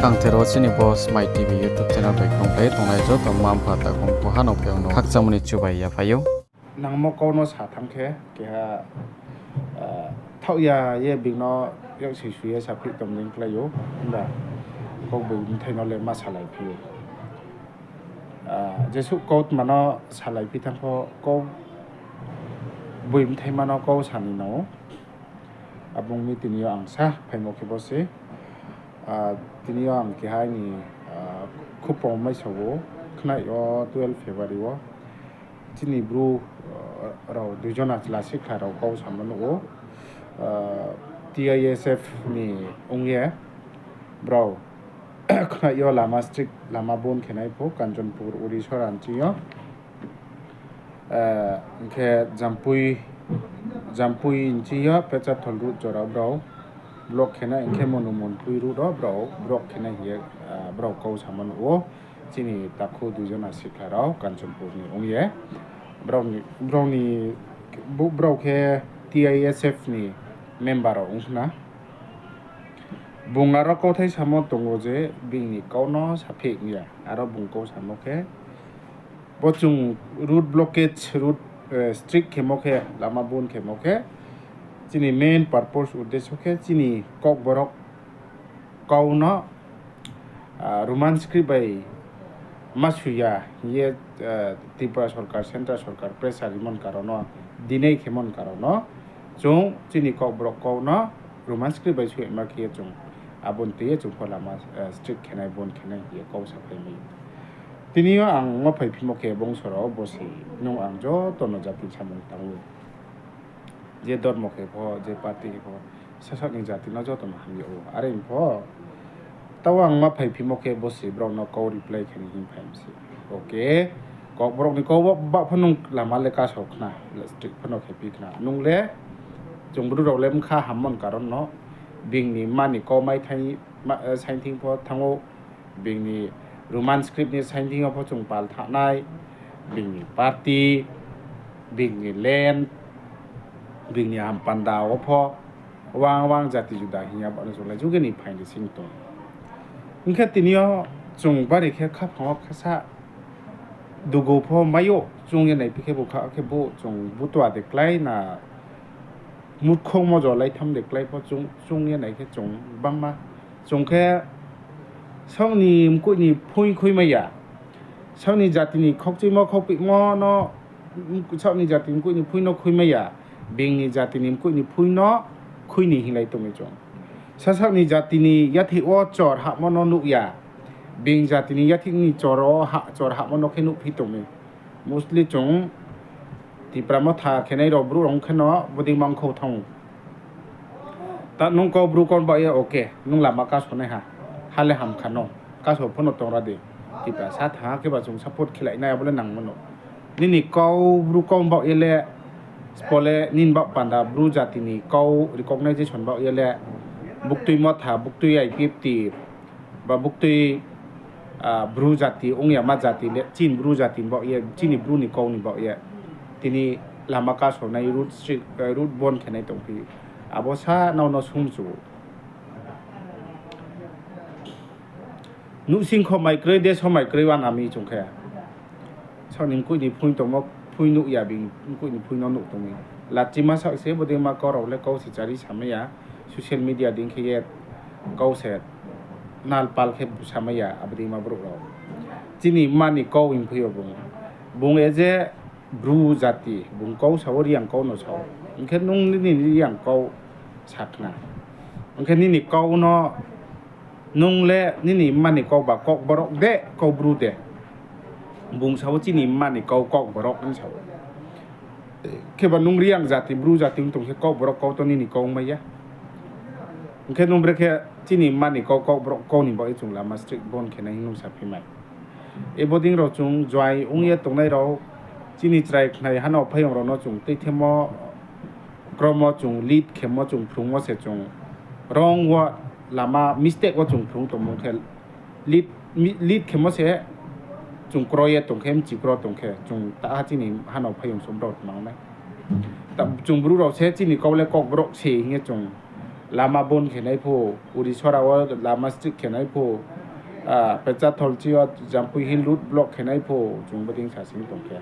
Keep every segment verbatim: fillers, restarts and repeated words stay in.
Kangthero chini bo Smai T V YouTube channel bai kongkhlai tongnai joto mma mpha takhu mkhu ha no phaiyong no khakchangmo ni chubai yaphai ou. Nangmo kau no sa thanng khe, keha, ah, thaoh ya ye being no yaksi su ye saphi tong dei klái ou, himba kau boi bthai no le ma salai phi ou. Ah, jesuh kautma no salai phi thanng pho, kau boi bthaima no kau sa ni nang ou. Abo ong mi tini yo ang sa phaimo khe bo se. Ah, tini yo ang keha aini, ah, khupong maisa ou, khnai yo twelve February wo. Chini bru, ah, rao dui jona chla sikhla rao kau samo nuh ou. Ah, T I S F ni ong ye brao khnai yo lama strict, lama bon khe nai pho Kanchanpur, Urisora nching yo. Ah, hing khe Jampui, Jampui nching yo Pecharthal road jora brao block khe nai, hing khe Monumonpui road wo brao block khe nai hing ye, ah, brao kau samo nuh ou. Chini takhu dui jona sikhla rao Kanchanpur ni ong ye. Brao ni, brao ni, bo-, brao khe T I S F ni member rao ong khna. Bung aro kauthai samo tong ou je being ni kau no saphi ya. Aro bung kau samo khe, bo chung road blockage, road, eh, strict khemo khe, lama bon khemo khe, chini main purpose, uddesho khe chini Kokborok kau no, ah, Roman script bai ma sui ya hing ye, ah, Tripura sorkar, central sorkar pressure rimo ni karon no, deny khemo ni karon no, chung chini Kokborok kau no Roman script bai sui ma khe ye chung abo ni tui ye chung pho lama, ah, strict khe nai, bon khe nai hing ye kau saphai mai. Tini yo ang ma phaiphimo khe bongso rao bo se nung ang joto no jati samung tang ou. Je dormo khe pho, je party khe pho, sasaoh ni jati no joto no hamya ou. Are pho, tao ang ma phaiphimo khe bo se brao no kau reply khe ni hing phai mi se. Okay, Kokborok ni kau ba, ba pho nung lama le kaso khna, strict pho no khe phi khna. Nung le chung bru rao le bkha hammo ni karon no, being ni mma ni kau maithai, ma, eh, saingthing pho thanng ou, being ni Roman script ni saingthing yo pho chung pal thanng nai, being ni party, being ni land, being ni hampanda wo pho, wang wang jati juda hing ya ba no chung le juge ni phaing de sing tong. Hing khe tini yo chung bari khe khaphang wo khasa dugu pho mai ou, chung ye naiphi khe bo kha khe bo chung butua de klái na, murkhong mojo lai tham de klái pho chung, chung ye nai khe chung bangma. Chung khe saoh ni mkoih ni phuing khui mai ya. Saoh ni jati ni khaukchuimo khaukpimo no, saoh ni jati ni mkoih ni phuing no khui mai ya. Being ni jati ni mkoih ni phuing no khui ni hinglai tong mi chung. Sasaoh ni jati ni yathih wo chor hahmo no nuh ya. Being jati ni yathih ni chor wo ha-, chor hahmo no khe nuhphi tong mi. Mostly chung Tipra Motha khe nai rao brouh rao khe no bodei mangkhou thanng ou. Ta nung kau bru kau baoh ye, okay, nung lama kaso nai ha, ha le ham kha no, kaso pho no tong ra di. Tiprasa thanng ha khe ba chung support khelai nai, abo le nangmo no. Nini kau bru kau baoh ye le, spo le nini baoh panda bru jati ni kau recognition baoh ye le, buktui Motha, buktui I P F T, ba buktui, ah, bru jati ong ya ma jati le, chini bru jati ni baoh ye, chini bru ni kau ni baoh ye, tini lama kaso nai, road strict, eh, road bon khe nai tongphi. Abo sa nrao no sumchu ou. Nuhsing kho mai kroi, deso mai kroi, uana mi chung khe. Saoh ni mkoih ni phuing tongmo, phuing nuh ya, bini mkoih ni phuing no nuh tong mi. Lachima saoh se, bodei ma kau rao le kau se chari samai ya, social media dei khe ye kau se nalpal khe samai ya, abo dei ma brouh rao. Chini mma ni kau hing phi yo bung. Bung as a bru jati, bung kau sa wo, Reang kau no sa ou. Hing khe nung nini Reang kau sa khna. Hing khe nini kau no, nung le nini mma ni kau ba Kokborok de, kau bru de. Bung sa wo chini mma ni kau Kokborok hing sa ou. Kheba nung Reang jati, bru jati ong tong khe Kokborok kau to nini kau ongmai ya. Hing khe nung brekhe chini mma ni kau Kokborok kau ni baoh ye chung lama strict bon khe nai hing nung saphi mai. Abo dei rao chung join ong ye tongnai rao, chini chrai khnai ha no phaiyong rao no chung tuithemo, kromo chung lead khemo chung phrungmo se chung wrong wo lama mistake wo chung phrung tongmo khe lead, mi-, lead khemo se chung kro ye tong khe, mchi kro tong khe, chung ta ha chini ha no phaiyong song brao tmang nai. Ta chung bru rao se chini kau le Kokborok se hing ye chung lama bon khe nai pho, Urisora wo lama strict khe nai pho, ah, Pechathol chi yo Jampui Hill road block khe nai pho, chung bodei sa sing tong khe.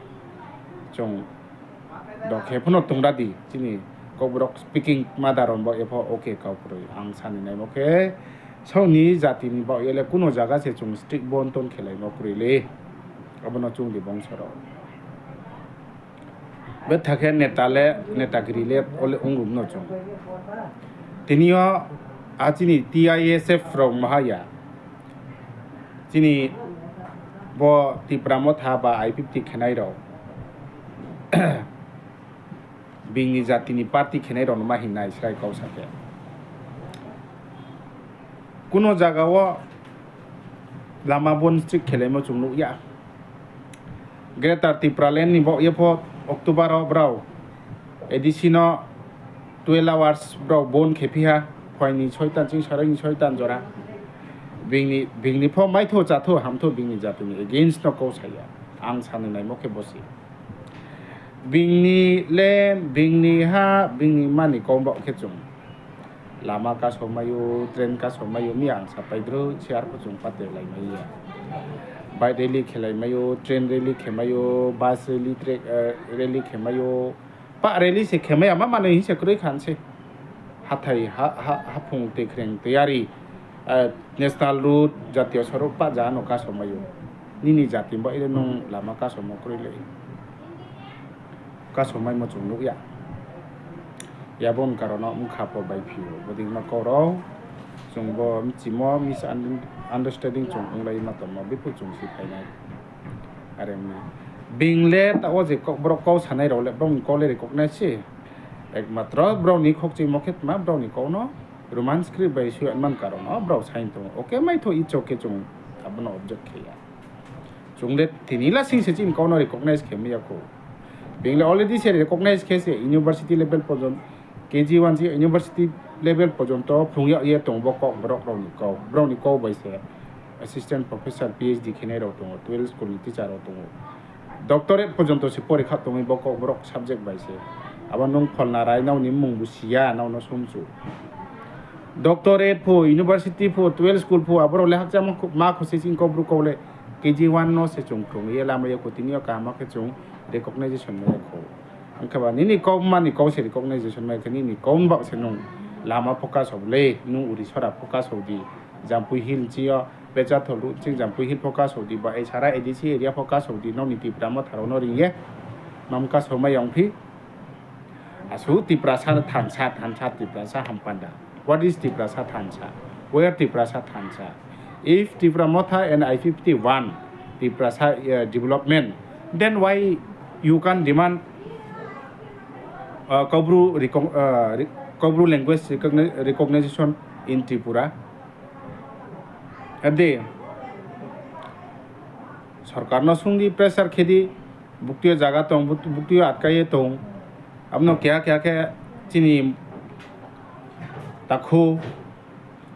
Chung do khe pho no tong ra di, chini Kokborok speaking mother rao ni baoh ye pho, okay, kau kroi. Ang sani naimo khe, saoh ni jati ni baoh ye le kuno zaga se chung strict bon ton khelaimo kroi le. Abo no chung di bongso rao. Betha khe neta le, netagiri le, ole ongrum no chung. Tini yo, a chini T I S F rao maha ya. Chini bo Tipra Motha ba I P F T khenai rao. Bini jati ni party khenai rao no ma hing nai srai kau sa khe. Kuno zaga wo lama bon strict khelaimo chung nuh ya. Greater Tipraland ni baoh ye pho October wo brao A D C no twelve hours brao bon khe phi ha, phai ni soitan ching sarai ni soitan jora. Bini, bini pho maitho chatho hamtho bini jati ni against no kau sa ya. Ang sani naimo khe bo se. Bini land, bini ha, bini mani kau baoh khe chung lama kasomai ou, train kasomai ou, mi ang sapai droi se arphuh chung pate laimai ya. Bike rally khelaimai ou, train rally khemai ou, bus rally, tra-, eh, rally khemai ou. Pah rally se khemai ya, ma manoi hing se kroi khan se. Hathai, ha, ha, haphung tei khreng tei yari, eh, national road, jatiyo sorok pah ja no kasomai ou. Nini jati baoh ye nung lama kasomo kroi le. Kasomaimo chung nuh ya. Yabon karon no bkha pho bai phi ou, bodei ma kau rao. Chung bo mchimo misunderstanding chung onglai ma tongmo, biphuh chung si phainai. Are mi. Bini le taoh wo je kau, brao kau sanai rao le, brao ni kau le recognize se. Ekmatro brao ni khokchimo khe tma, brao ni kau no Roman script bai sui man karon no brao sign tong ou. Okay, maitho icho khe chung abo no object khe ya. Chung le tini lasing se chini kau no recognize khe mai ya khou. Bini le already se recognize khe se university level porjonto, K G one se university level porjonto phrung yag ye tong bo Kokborok rao ni kau. Brao ni kau bai se assistant professor, P H D khenai rao tong ou, twelve school ni teacher rao tong ou. Doctorate porjonto se pori kha tongmi bo Kokborok subject bai se. Abo nung pholna rai nao ni mmung bu si ya, nao no sumchu. Doctorate pho, university pho, twelve school pho, aborao le hakcha ma kho-, ma kho se chini Kaubru kau le K G one no se chung phrung ye lamai ya khou, tini yo kaham khe chung recognition mai ya khou. Ang khe ba nini kau mani kau se recognition mai khe nini kau ni baoh se nung lama focus ou le, nung Urisora focus ou di, Jampui Hill ching yo, Pechathol road ching Jampui Hill focus ou di, ba esara A D C area focus ou di, nrao ni Tipra Motha rao no ring ye, mam kasomai ya ongphi. Asuh Tiprasa thansa, thansa Tiprasa hampanda. What is Tiprasa thansa? Where Tiprasa thansa? If Tipra Motha and I P F T want Tiprasa, uh, development, then why you can demand, uh, Kaubru recog-, uh, re-, Kaubru language recogni-, recognition in Tripura? Ade, sorkar no sung di, pressure khe di, bukti yo zaga tong, buk-, bukti yo atkai ye tong. Abo no keha keha khe chini takhu,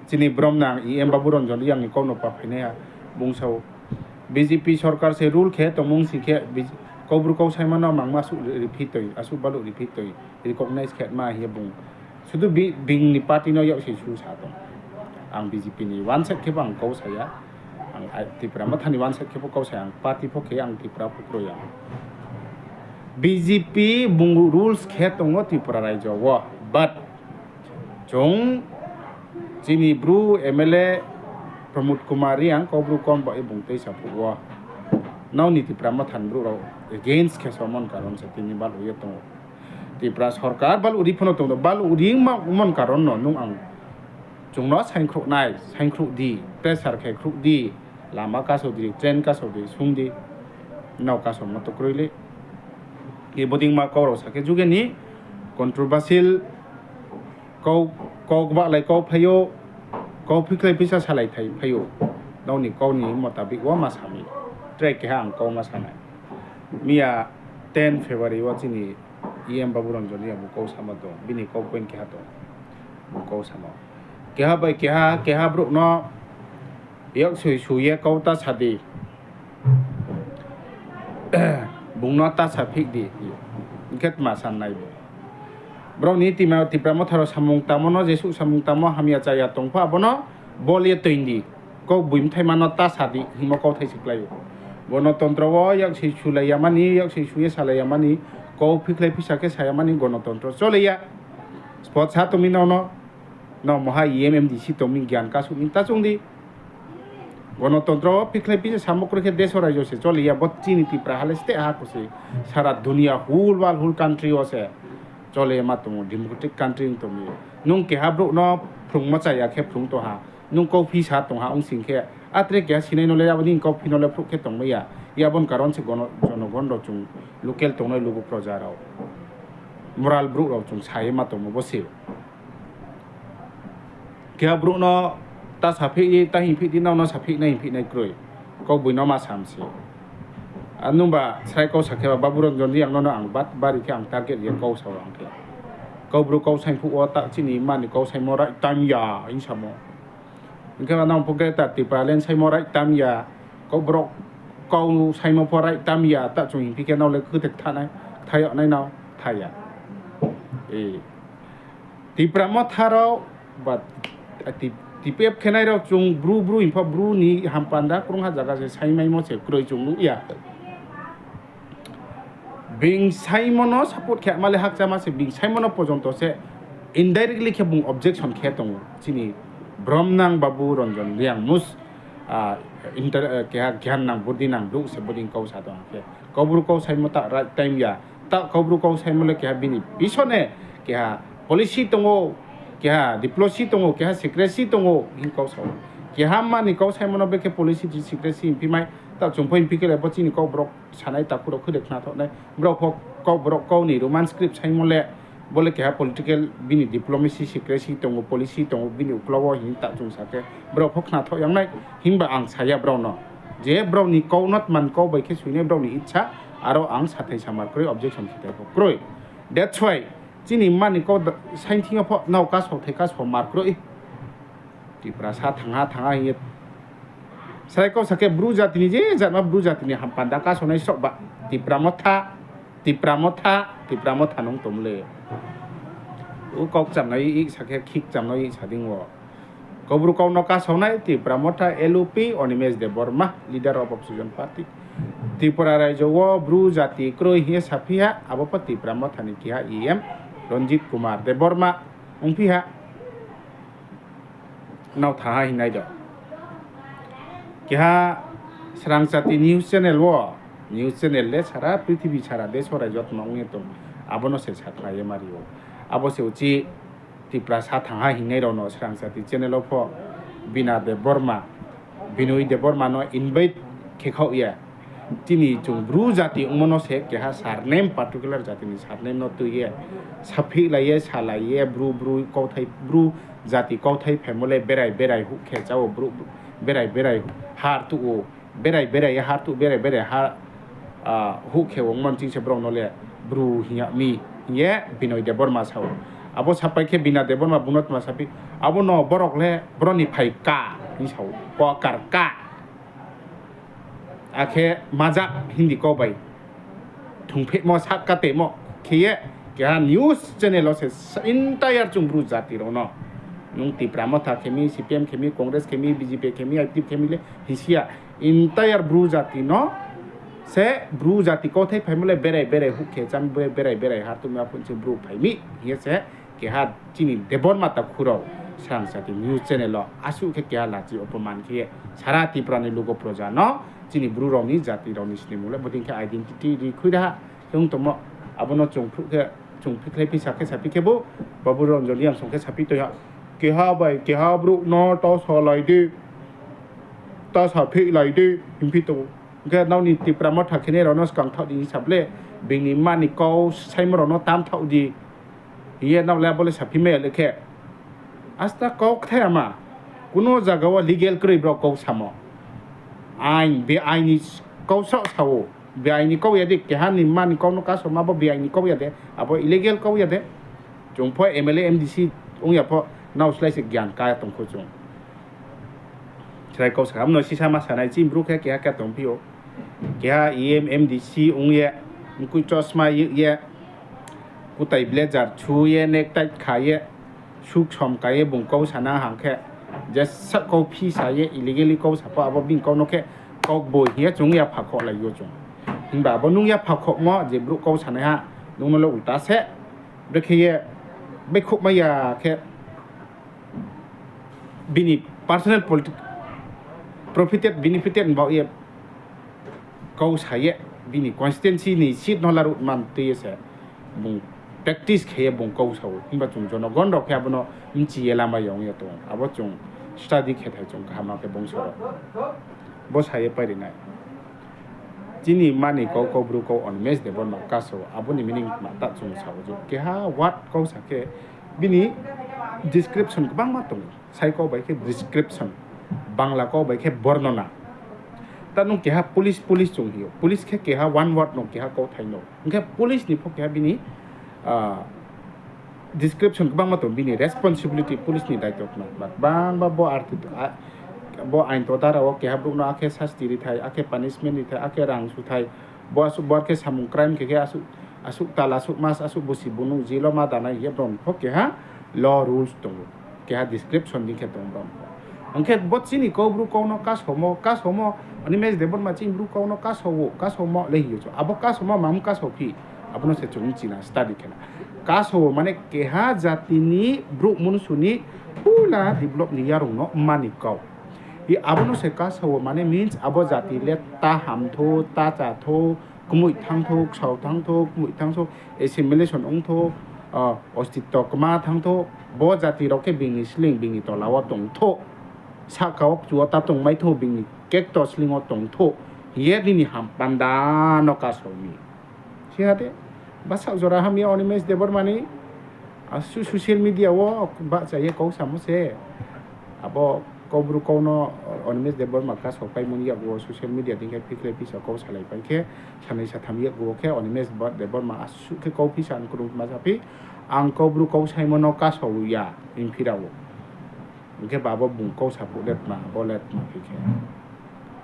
chini brom nang E M Babu Ranjan Reang ni kau no pa phainai ha, bung sao, B J P sorkar se rule khe tongmung sing khe, B J-, Kaubru kau saima no mangma asuh riphi toi, asuh baluh riphi toi, recognize khe ma hing ye bung. Sudu bi-, bini party no yak se su sa tong. Ang B J P ni one side khe bo ang kau sa ya. Ang ai-, Tipra Motha ni one side khe bo kau sa ya, ang party pho khe ang Tipra pho kroi ya. B J P bung rules khe tong ou Tripura raijo wo, but chung chini Bru M L A Pramod Kumar Reang Kaubru kau ni baoh ye bung tuisa phuh wo. Nrao ni Tipra Motha ni brouh rao against khe somon karon se tini baluh ye tong ou. Tipra sorkar baluh ri pho no tong do, baluh ri ma-, mon karon no nung ang chung no saingkhruh nai, saingkhruh di, pressure khe khruh di, lama kasao di, train kasao di, sung di, nrao kasaomo to kroi le. Khe bodei ma kau rao sa khe juge ni controversial kau, kau gbahlai kau phai ou, kau phikhlai phisa salai thai phai ou. Nrao ni kau ni motabik wo ma sa mi. Tre keha ang kau ma sa nai. Miya ten February wo chini E M Babu Ranjan Reang bung kau samo tong, bini kau point keha tong, bung kau samo. Keha bai keha, keha brouh no yaksoi su ye kau ta sa di. Bung no ta sa phik di. Hing khe tma sa nai bo. Brao ni Tima-, Tipra Motha rao samung tangmo no, jesuh samung tangmo hamya chaya tong pho, abo no bol ye toing di. Kau boi bthaima no ta sa di, hingmo kauthai se klái ou. Gonotontro wo yaksi sulai ya mani, yaksi su ye salai ya mani, kau phikhlai phisa khe sa ya mani gonotontro chole ya. Spot sa tong mi nrao no, nrao moha E M M D C tong mi gian kasuh mi ta choung di. Gonotontro wo phikhlai phisa samo kroi khe deso raijo se chole ya, bo chini Tipra ha le steh ha kho se, sara dunia whole world, whole country wo se chole ma tong ou, democratic country ong tong mi. Nung keha brouh no phrungmo chaya khe phrung tong ha, nung kauphi sa tong ha ong sing khe, atre keha sinai no le abo ni kauphi no le phruh khe tongmai ya. Abo ni karon se gono-, jonogon rao chung, local tongnai lugu proja rao, moral brouh rao chung sa ye ma tongmo bo se. Keha brouh no ta saphi di, ta hingphi di, nrao no saphi nai hingphi nai kroi. Kau boi no ma sam se. Nungba srai kau sa khe ba, Babu Ranjan Reang no no ang bat bari khe ang target ye kau sa ang khe. Kau bru kau saing phuh wo ta chini mani kau saimo right time ya hing samo. Hing khe ba nang pho Greater Tipraland saimo right time ya. Kau brouh kau saimo pho right time ya, ta chung hingphi khe nrao le khuthek thanai, thai yag nai nrao, thai ya. Tipra Motha rao, ba, T P F khe nai rao chung bru bru hing pho bru ni hampanda krungha zaga se saimaimo se kroi chung nuh ya. Being saimo no support khe ma le hakchama se, being saimo no pojonto se indirectly khe bung objection khe tong ou. Chini bromnang Babu Ranjan Reang mus, keha gyan nang, burdi nang brouh se bodei kau sa tong khe. Kau bru kau saimo ta right time ya. Ta kau bru kau saimo le keha bini pisone keha policy tong ou, keha diplomacy tong ou, keha secrecy tong ou hing kau sa ou. Keha mani kau saimo no brekhe policy secrecy hingphi mai, ta chung pho hingphi khe le bo chini kau brouh sanai takhu rao khude khna thaoh nai. Brao pho kau brouh kau ni Roman script saimo le, bo le keha political bini diplomacy secrecy tong ou, policy tong ou bini uklau wo hing ta chung sa khe brao pho khna thaoh yang nai. Himba ang sa ya brao no, je brao ni kau no tman kau bai khe soinai brao ni icha, aro ang sathai samar kroi, objection khithai pho kroi. That's why chini mani kau saing thing yo pho nrao kasao thai kasao mar kroi. Tiprasa thangha thangha hing ye. Srai kau sa khe bru jati ni je jatma bru jati ni hampanda kasao nai sroh ba. Tipra Motha, Tipra Motha, Tipra Motha nung tong le. U kau kcham nai i sa khe khikcham nai i sa ding wo. Kau bru kau no kasao nai Tipra Motha L O P Animesh Debbarma, leader of opposition party. Tripura raijo wo bru jati kroi hing ye saphi ha, abo pho Tipra Motha ni keha E M Ranjit Kumar Debbarma ongphi ha. Nrao thanng ha hingnai do. Keha Srangchati news channel wo, news channel le sara prithibi sara desh wo raijo tma ong ye tong, abo no se sakhlai ye mari ou. Abo se uchih Tiprasa thangha hingnai rao no Srangchati channel wo pho Bina Debbarma, Binoy Debbarma no invite khe khaoh ye. Chini chung bru jati ongmo no se keha surname, particular jati ni surname no tui ye, saphihlai ye, salai ye, bru, bru kauthai, bru jati kauthai phaimo le berai berai huh khe chá ou, bru, berai berai har tuh ou, berai berai ye har tuh, berai berai ha, huh khe ongmo ni ching se brao no le bru hing yag mi, hing ye Binoy Debbarma sa ou. Abo sapai khe Bina Debbarma bung no tma saphi, abo no borok le bro ni phai ka hing sa ou, kokar ka. Akhe majak Hindi kau bai thungphehmo, sak katemo khe ye, keha news channel wo se entire chung bru jati rao no, nung Tipra Motha khe mi, C P M khe mi, Congress khe mi, B J P khe mi, I P F khe mi le hingsi ya, entire bru jati no se bru jati kauthai phaimo le berai berai huh khe chá mi, berai berai har tuh mi, aphuh se bru phai mi hing ye se keha chini Debbarma takhu rao Srangchati news channel wo asuh khe keha lachi opoman khe ye sara Tripura ni lugo proja no, chini bru rao ni jati rao ni snimung le bodei khe identity ri khui ra ha. Chung tongmo, abo no chung phruh khe, chung phikhlai phisa khe saphi khe bo, Babu Ranjan Reang song khe saphi toi ha. Keha bai keha brouh no ta salai di, ta saphihlai di hingphi tong ou. Hing khe nrao ni Tipra Motha khenai rao no skang thaoh di hing sa ble, being ni mani kau saimo rao no tam thaoh di hing ye nrao le abo le saphi mai ya le khe. Asta kau kthai ama, kuno zaga wo legal kroi brao kau samo. Ain, be ain ni kau sroh sa ou. Be ain ni kau ya de, keha ni mani kau no kasoma bo be ain ni kau ya de, abo illegal kau ya de. Chung pho M L A, M D C ong ya pho, nrao slái se gyan ka tong kho chung. Srai kau sa, abo no sisa ma sanai, chini bru khe keha khe tongphi ou. Keha E M, M D C ong ye, mkui chosma ye, ye, kutai blazer chu ye, necktie kha ye, suk som ka ye bung kau sa na hang khe, jesa kau phi sa ye, illegally kau sa pho abo bini kau no khe kau boi hing ye chung yapha khohlai ou chung. Himba abo nung yapha khohmo je brouh kau sanaiha, nung no le ulta se, brekhe ye, baihkhouhmai ya khe, bini personal politi-, profited, benefited baoh ye kau sa ye, bini constituency ni seat no laruh man tui ye se bung practice khe ye bung kau sa ou. Himba chung jonogon rao khe abo no bchi ye lama yong ye tong ou. Abo chung study khe thai chung kaham khe bung sa ou. Bo sa ye pai ri nai. Chini mani kau, kau Bru kau Animesh Debbarma kasa ou, abo ni meaning ma ta chung sa ou je keha word kau sa khe bini description kbangma tong ou. Sai kau bai khe description, Bangla kau bai khe bornona. Ta nung keha police, police chung hi ou. Police khe keha one word no keha kauthai no. Hing khe police ni pho keha bini, ah, description kbangma tong, bini responsibility, police ni daito khna. But bangba bo arti, ah, bo ain to dara wo keha brouh no akhe sasti ri thai, akhe punishment ri thai, akhe rang su thai, bo asuh, bo khe samung crime khe khe asuh, asuh tal, asuh mas, asuh bosi bunung jail wo ma danai hing ye brao ni pho keha law rules tong ou. Keha description di khe tong brao ni pho. Hing khe bo chini kau Bru kau no kasaomo, kasaomo, Animesh Debbarma chini Bru kau no kasao ou, kasaomo le hing ou chung. Abo kasaomo mam kasao phi, abo no se chung china study khe na. Kasao mane keha jati ni brouh mnusu ni pula develop ni yarung no mani kau. Hi abo no se kasao mane means abo jati le ta ham thou, ta cha thou, kmoih thanng thou, ksao thanng thou, kmoih thanng thou, assimilation ong thou, ah, ostitto kma thanng thou, bo jati rao khe bini sleing, bini tola wo tong thou, sahka wo kchu wo ta tongmai thou, bini kekto sleing wo tong thou, hing ye nini ham panda no kasao mi. Siha de, bsaoh jora hamya Animesh Debbarma ni, asuh social media wo bahcha ye kau samo se. Abo kau Bru kau no Animesh Debbarma kasaopaimo ni yakgu wo social media dei khe phikhlai phisa kau salaipai khe, sanai satham yakgu wo khe Animesh Debbarma asuh khe kau phisa ang krung ma saphi, ang kau Bru kau saimo no kasao ya, hing phira ou. Hing khe ba abo bung kau saphuh le tma, bo le tma phi khe.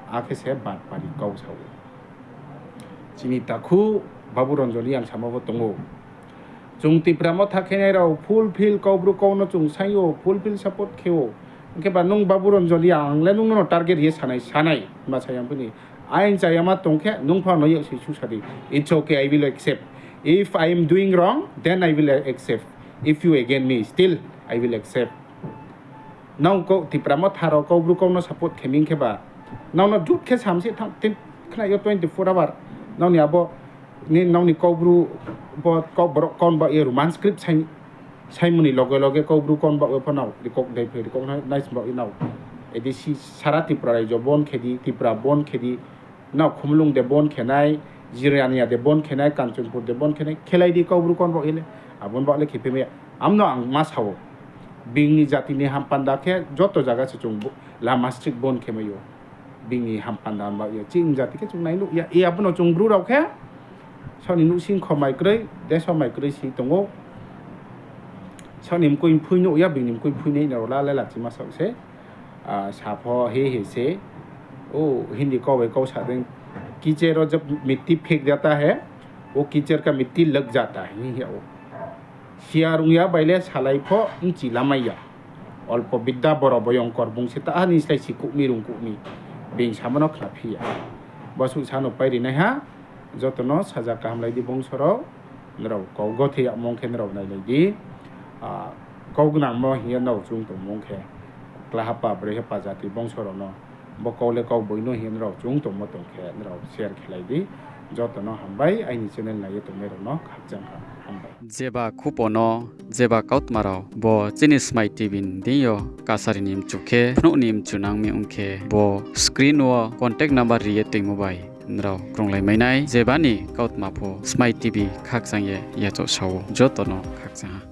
Akhe se batpari kau sa ou. Chini takhu Babu Ranjan Reang samo pho tong ou. Chung Tipra Motha khenai rao fulfill kau Bru kau no chung saing ou, fulfill support khe ou. Hing khe ba nung Babu Ranjan Reang, ang le nung no target ye sanai, sanai, ma sa yang phini. Ain chayama tong khe, nung pha no yaksi susa di. It's okay, I will accept. If I am doing wrong, then I will accept. If you against me, still I will accept. Nrao kau Tipra Motha rao kau Bru kau no support khe mi hing khe ba, nrao no jut khe sam se thanng, tin, khnai yo twenty four hour. Nrao ni abo, ni, nrao ni kau Bru, bo kau borok kau baoh ye Roman script saimo ni loge loge kau Bru kau baoh ye pho nrao record dei phe record nai, nai baoh ye nrao. Edi si sara Tripura raijo bon khe di, Tripura bon khe di, nrao Khumulwng de bon khe nai, Jirania de bon khe nai, Kanchanpur de bon khe nai, khelai di kau Bru kau baoh ye le. Abo ni baoh le khe phi mai ya. Amo no ang ma sa ou. Bini jati ni ham panda khe joto zaga se chung bo-, lama strict bon khe mai ou. Bini ham panda baoh ye. Chini jati khe chung nai nuh ya. E abo no chung Bru rao khe, saoh ni nuhsing kho mai kroi, deso mai kroi si tong ou. Saoh ni mkoih phui nuh ya, bini mkoih phui nai na rao la le lachima saoh se. Ah, sa pho he he se. O, Hindi kau bai kau sa dei. Kicher wo jab mitti phek jata hai, wo kicher ka mitti lag jata hai, hing ya ou. Siya rung ya bai le salai pho bchi lamai ya. Olpo bidya boro boyongkor bung se ta ha ni slái si kuh mi rung kuh mi. Bini samo no khna phi ya. Bo suh sa no pai ri nai ha. Joto no saja kaham lai di bongso rao. Nrao kau gothe yagmo ong khe nrao nailai di. Ah, kau gnangmo hing ye nrao chung tongmo ong khe, kla hapa, broi hapa jati bongso rao no, bo kau le kau boi no hing ye nrao chung tongmo tong khe, nrao share khelai di. Joto no hambai, aini channel nai ye tongnai rao no khakchang ha, hambai. Jeba khupo no, jeba kautma rao, bo chini Smai T V ni deing yo kasari ni mchu khe, phnuh ni mchu nang mi ong khe, bo screen wo contact number ri ye toimo bai nrao krunglai mai nai, jeba ni kautma pho Smai T V khakchang ye yachaoh sa ou, joto no khakchang ha.